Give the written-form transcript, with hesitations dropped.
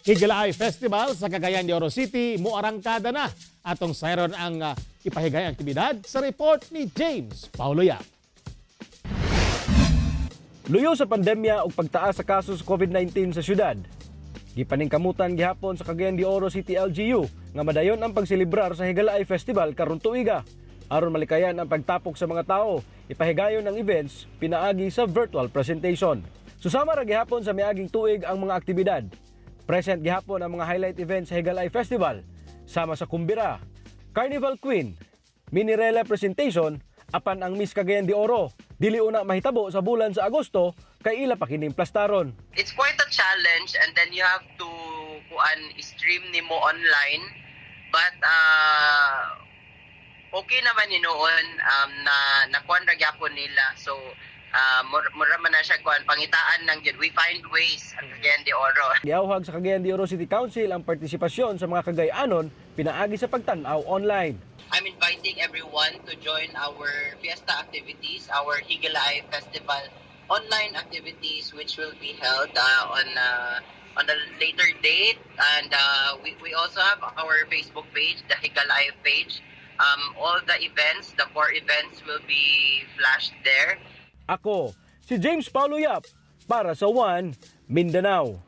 Higalaay Festival sa Cagayan de Oro City muarangkada na. Atong sayron ang ipahigay aktibidad sa report ni James Paulo Yap. Luyo sa pandemya ug pagtaas sa kaso sa COVID-19 sa syudad, gipaningkamutan gihapon sa Cagayan de Oro City LGU nga madayon ang pagselebrar sa Higalaay Festival karon tuiga. Aron malikayan ang pagtapok sa mga tao, ipahigayon ang events pinaagi sa virtual presentation. Susama ra gihapon sa miaging tuig ang mga aktibidad. Present gihapon ang mga highlight events sa Higalaay Festival, sama sa Kumbira, Carnival Queen, Minirela presentation, apan ang Miss Cagayan de Oro dili una mahitabo sa bulan sa Agosto kay ila pa kining plastaron. It's quite a challenge, and then you have to kuan, stream nimo online, but okay naman hinuon, na nakuan ra gyapon nila. So mura man na siya kuan, pangitaan lang gyud, we find ways ang Cagayan de Oro. Giawhag sa Cagayan de Oro City Council ang partisipasyon sa mga Cagayanon pinaagi sa pagtan-aw online. I'm inviting everyone to join our fiesta activities, our Higalaay Festival online activities, which will be held on a later date. And we also have our Facebook page, the Higalaay page. All the events, the four events, will be flashed there. Ako, si James Paulo Yap para sa One Mindanao.